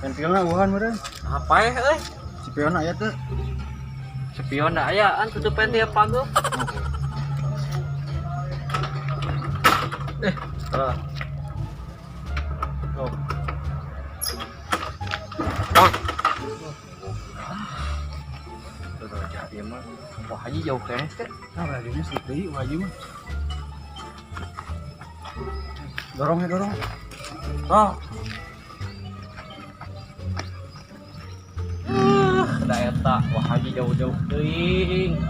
Pentilna eueuhan meureun. Apa ya euy? Spion aya teu? Spion da aya an tutup pentil pago. Salah. Oh. Tuh jadi mah. Wah haji jauh keneh teh. Nah, berarti sih deui Wah Haji mah. Dorong ya dorong. Oh. Da eta wah haji jauh-jauh teuing.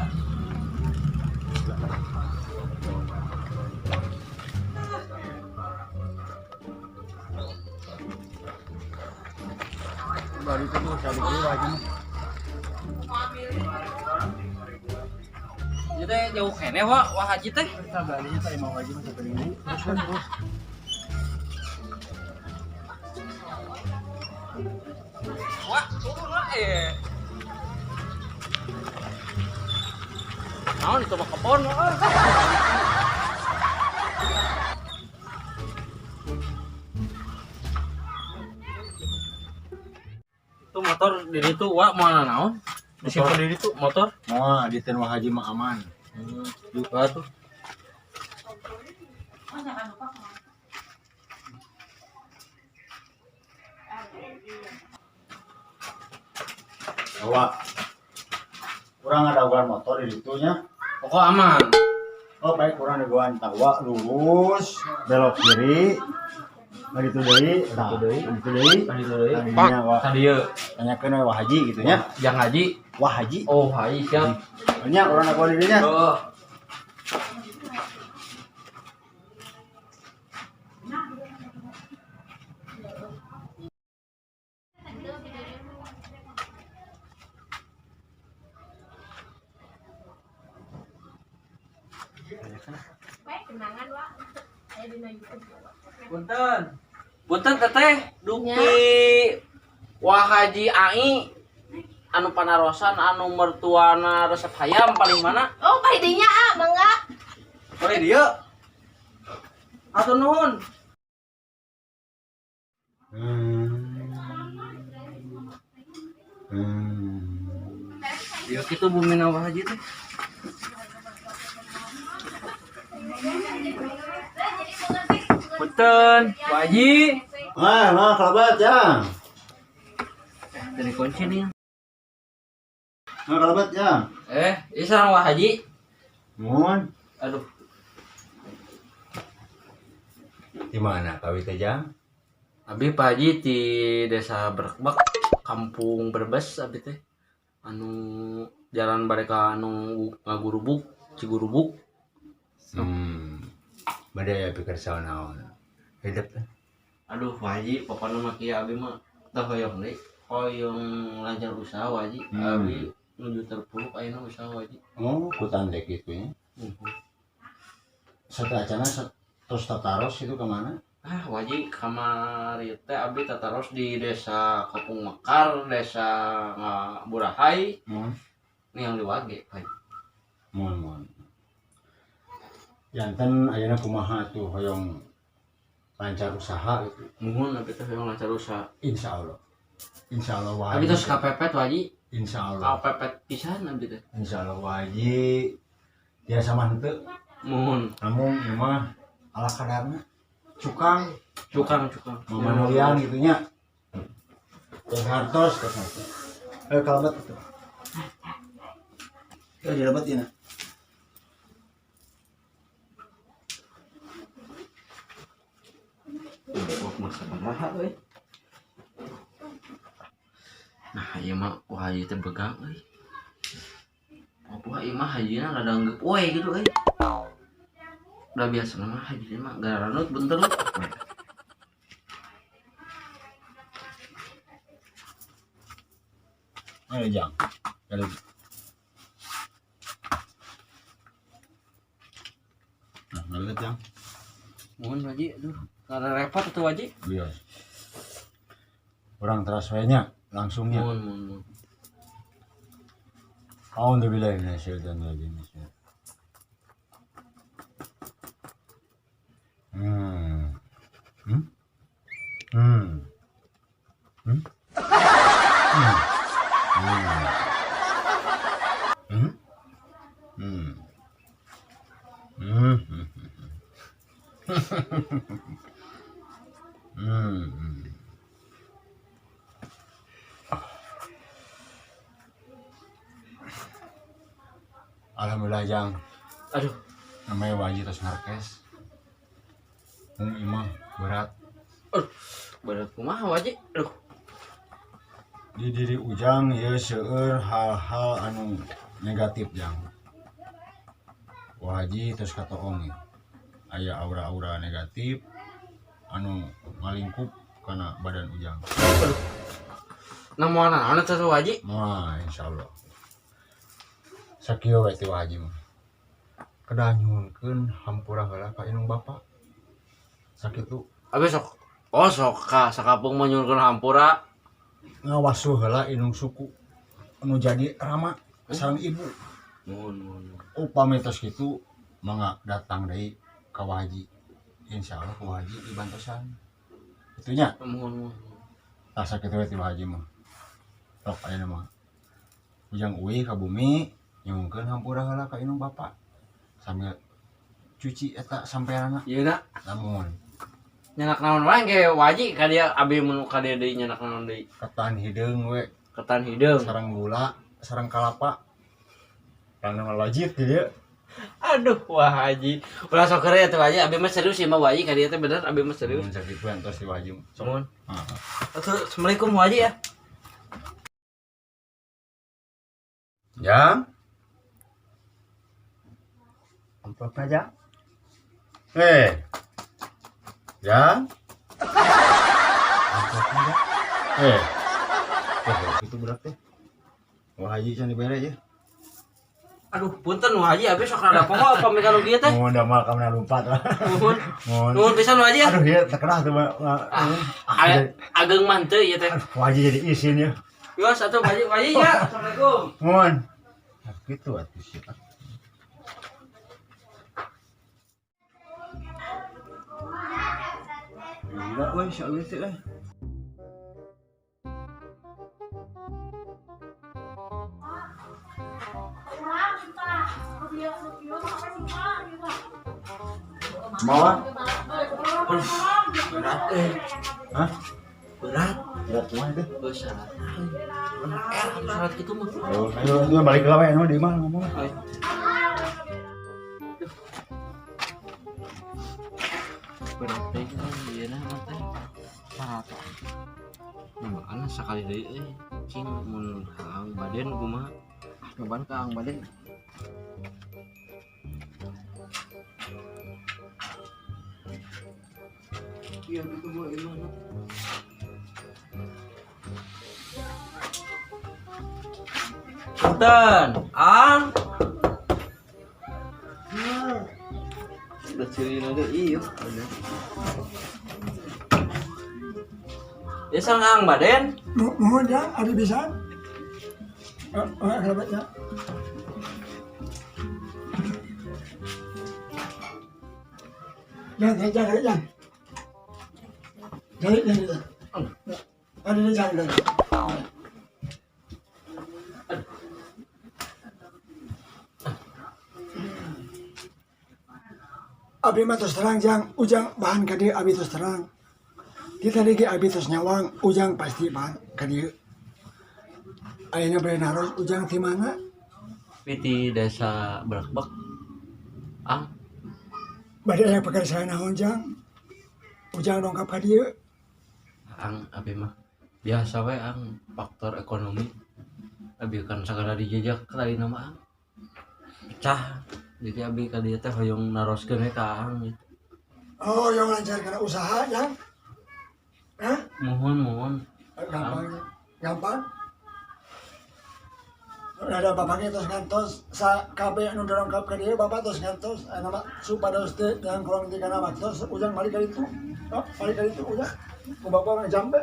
Baru itu tuh cari deui Wah Haji mah. Ieu teh jauh keneh wah wah haji teh. Kita balinya teh imah Wah Haji mah sampai minggu. Terus kan terus. Wah, turun wah eh. Naon itu mah kebon wah. Itu motor di ditu wah moal naon? Disimpan di ditu motor. Moal di teh Wah Haji mah aman. Duka tuh. Bawa. Kurang ada ugan motor di ditunya. Pokok aman. Oh baik kurang ada ugan tawa lurus belok kiri. Nah gitu deui, nah Gitu deui. gitu deui. Tadi deui. Tadinya wah Tadi ieu. tanyakeun we Wah Haji gitu nya. Yang haji. Wah Haji. Oh, haji siap. Nya urang aku di dinya. Oh. Kenangan wak. Saya dina YouTube. Punten. Punten teteh, dupi Wah Haji Ai anu panarosan anu mertuana resep hayam paling mana? Oh, pahidinya ah, mangga. Boleh dieu. Atur nuhun. Dieu kitu bumina Wah Haji teh. Punten, Wah Haji. Ah, mah kalabat ya. Dari kunci nih. Mah kalabat ya. Ini sareng Wah Haji. Mun. Aduh, Di mana kawi teh jang? abi Pak Haji di desa Berekbek, kampung Brebes abi teh. Anu jalan bareka anu ngagurubuk, Cigurubuk. Bade aya pikir saon-naon. Hidup teh. Aduh, Pak Haji, pokoknya mah kieu abi mah teu hoyong deui. Hoyong lancar usaha Pak Haji. Abi nuju terpuruk ayeuna usaha Pak Haji. Oh, kutan dek gitu ya. Sateuacana terus tataros itu kemana? Ah, Pak Haji kamari teh abi tataros di desa Kampung Mekar, desa Burahai. Nih yang diwage, Pak Haji. Mun mun. Janten ayeuna kumaha tuh hoyong lancar usaha gitu. Muhun abi teh hoyong lancar usaha. Insya Allah. Insya Allah Wah Abi Haji. terus kapepet Pak Haji. Insya Allah. Kapepet pisan abi teh. Insya Allah Wah Haji. Biasa mah henteu. Muhun. Namun ieu mah ala kadarna. Cukang, Cukang cukang. mamanulian gitu nya. Terus hartos, terus hartos. Kalabat itu. Dilebat ieu na. Wah, masa baraha euy. Nah, ieu mah wah ieu teh begang euy. Wah, ieu mah hajina rada anggeup we gitu euy. Udah biasa mah hajina mah garanut bentar lu. Ayo jang. Kali. Nah, ngaliwet jang. Mohon Haji, aduh, karena repot atuh Haji. Iya. Orang teras we nya langsungnya. Mohon, mohon, mohon. A'udzubillahi minasyaitonir rajim. Hmm. Hmm? Hmm. Hmm? Alhamdulillah Jang. Aduh, namanya wajib terus ngarkes. Mung imah berat. Aduh, berat kumaha wajib? Aduh. Di diri Ujang ya seueur hal-hal anu negatif Jang. Wajib terus katoong ya. Aya aura-aura negatif anu ngalingkup kana badan Ujang. Aduh. Namuana anu teh wajib? Wah, insyaallah. Sakieu we ti wajib mah. Kedah nyuhunkeun hampura heula ka indung bapa. Sakitu. Abi sok oh sok ka sakampung mah nyuhunkeun hampura. Ngawasuh heula indung suku anu jadi rama sareng ibu. Nuhun nuhun. Upami tos kitu mangga datang deui ka Waji. Insyaallah ku Waji dibantosan. Itunya. Nuhun nuhun. Tah sakitu we ti Waji mah. Tok ayeuna mah. Ujang uih ka bumi nyuhunkeun hampura heula ka indung bapa. Sambil cuci eta sampeanna. Ieu na. Lamun nyanak naon wae ge Waji ka dia abi mun ka dia deui nyanak naon deui. Ketan hideung we. Ketan hideung. Sareng gula, sareng kalapa. Karena wajib di dia. Aduh, wah Haji. Ulah sok heureuy atuh Haji, abi mah serius ieu mah Waji ka dieu teh bener abi mah serius. Mun sakitu entos di Waji. Nuhun. Heeh. Atuh, Assalamualaikum Waji ya. Ya. Amplopnya aja. Ya. Amplopnya aja. Oh, itu berat teh. Wah Haji can dibere ya. Aduh, punten Wah Haji, abi sok rada poho pamit ka nu kieu teh. Mun damal ka mana lumpat lah. Nuhun. Mun. Nuhun pisan Wah Haji ya. Aduh, ieu terkenal tuh. Ageng mah henteu ieu teh. Aduh, Wah Haji jadi isin ya. Yo, satu Wah Haji, Wah Haji ya. Assalamualaikum. Mun. Nah, gitu atuh sih. Gila weh, si Alwi teh euy. Mawa? Berat eh. Hah? Berat. Berat kumaha itu? Oh, syarat. Syarat gitu mah. Ayo, ayo, ayo balik lah we, anu di imah ngomong. Ayo. Berat teh ieu na mah teh. Syarat. Nyobaan sakali deui euy. Cing mun ka Ang Baden kumaha? Ah, nyobaan ka Ang Baden. Iya gitu gua imah. Punten, Ang. Udah ciri lagi iyo. Ya sang Ang Baden. Mohon ya, ada bisa. Kerabatnya. Jangan, jangan, jangan. Jangan, jangan. Ada jangan. Abi mah terus terang jang, Ujang bahan ka dieu abi terus terang. Kita lagi abi terus nyawang, Ujang pasti bahan ka dieu. Ayeuna bade naros Ujang ti mana? Ti desa Brakbek. Ang. Bade aya pekerjaan naon jang? Ujang dongkap ka dieu. Ang abi mah biasa we ang faktor ekonomi. Abi kan sagala dijejak tadi nama ang. Pecah. Jadi abi ka dieu teh hoyong naroskeun we ka Ang gitu. Oh, yang lancar kana usaha jang? Hah? Mohon, mohon. Gampang, gampang. Ada bapak tos ngantos sa KB anu dongkap ka dieu bapak tos ngantos anu mah supados teh jang kolong di kana waktos Ujang balik ka ditu. Oh, balik ka ditu Ujang. Ku bapak mah jambe.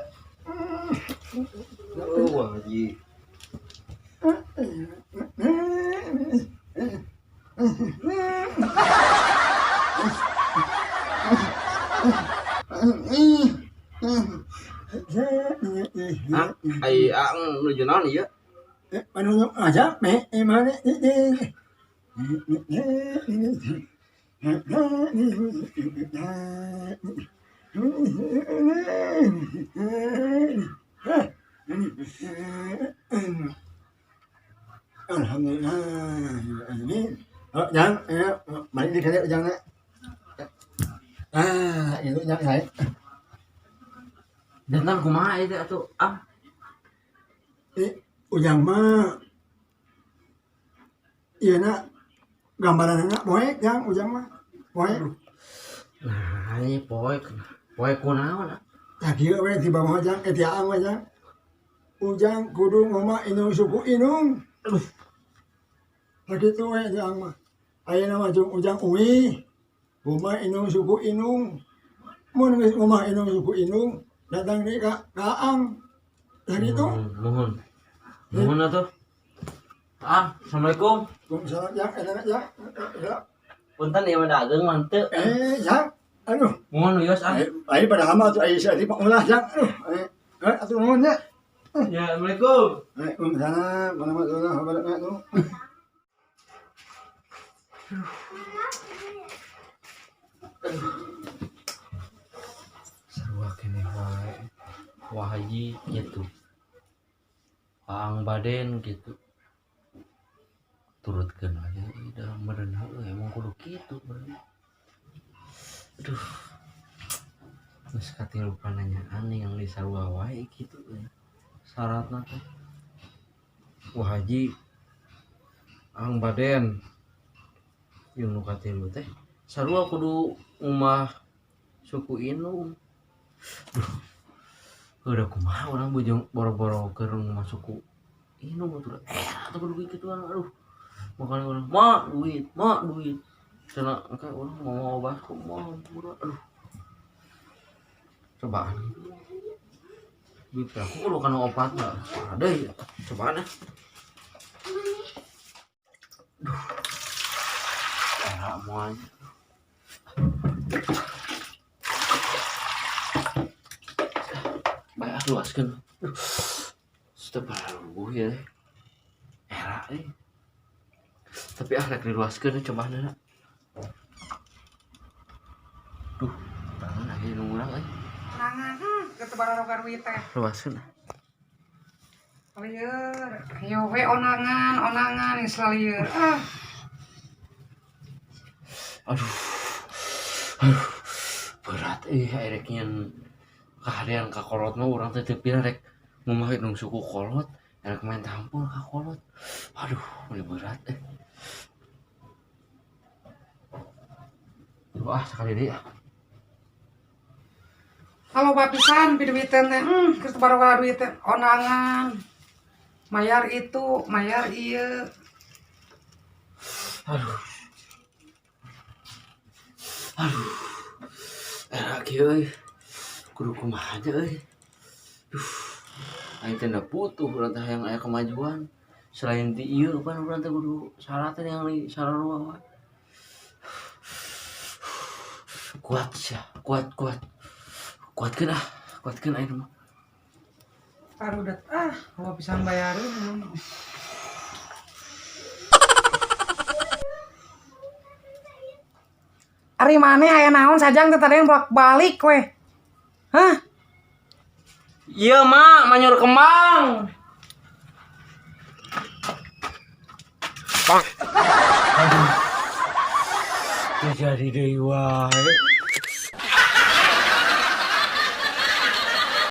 Oh, Wah Haji. Hah? Ai Ang nuju naon ieu? Anu aja me mana ini. Alhamdulillah. Oh, jangan, ya, balik di kali jangan. Ah, itu jangan saya. Jantan kumaha ieu teh atuh ah. Ujang mah ieu na gambaranna poek jang ujang mah. Poek. Nah, ini poek. Poek kunaon ah? Tah kieu we ti bawah jang eh ti aang we jang. Ujang kudu ngomah inung suku inung. Aduh. Sakitu we ti aang mah. Ayeuna mah jeung ujang uwi. Ngomah inung suku inung. Mun geus ngomah inung suku inung, datang deui ka aang. Tah kitu. Nuhun. Nuhun atuh. Ah, assalamualaikum. Waalaikumsalam jang, eta jang. Ya. Punten ieu mah dageung mah teu. Jang. Aduh. Nuhun wios ah. Ai padahal mah atuh ai sia mah ulah jang. Aduh. Atuh nuhun nya. Ya, assalamualaikum. Waalaikumsalam warahmatullahi wabarakatuh. Sarua keneh wae. Wah haji gitu. Ang baden gitu. Turutkeun aja da meureun heueuh emang kudu kitu meureun. Aduh. Geus katilupan nanyaan yang di sarua wae kitu euy. Syaratna teh. Wah haji ang baden jeung nu katilu teh sarua kudu ngumah suku inung. Duh. Udah kumaha urang bujung boro-boro keur ngumah suku inung atuh. Atuh kudu kituan aduh. Makanya urang ma duit, ma duit. Cenah engke urang mau obah kumaha aduh. Cobaan. Duit aku kudu kana opat mah. Ada ya. Cobaan ah. Duh. Era moal. Bae luaskeun. Sudah baru ya. Era euy. Tapi ah rek diluaskeun cobaan. Duh, tangan aya nu ngurang euy. Tangan, kitu baroga duit teh. Luaskeun. Lieur, hayo we onangan, onangan geus lieur. Ah. Aduh. Aduh. Berat euy rek nyeun kahadean ka kolot mah urang teh teu pira rek ngumah indung suku kolot, rek main tampol ka kolot. Aduh, ini berat eh. Wah, sekali deui ah. Halo bapisan piduiteun teh, geus baroga duit teh onangan. Mayar itu, mayar ieu. Aduh. Aduh. Era kieu euy. Kudu kumaha nya euy. Duh. Aing teh butuh urang teh hayang aya kemajuan. Selain ti ieu pan urang teh kudu syaratna yang di sarua wae. Kuat sia, kuat kuat. Kuatkeun ah, kuatkeun aing mah. Parudet ah, loba pisan bayareun. Ari maneh aya naon sajang teh tadi bolak-balik we. Hah? Ieu mah manyur kembang. Bang. Aduh. Teu jadi deui wae.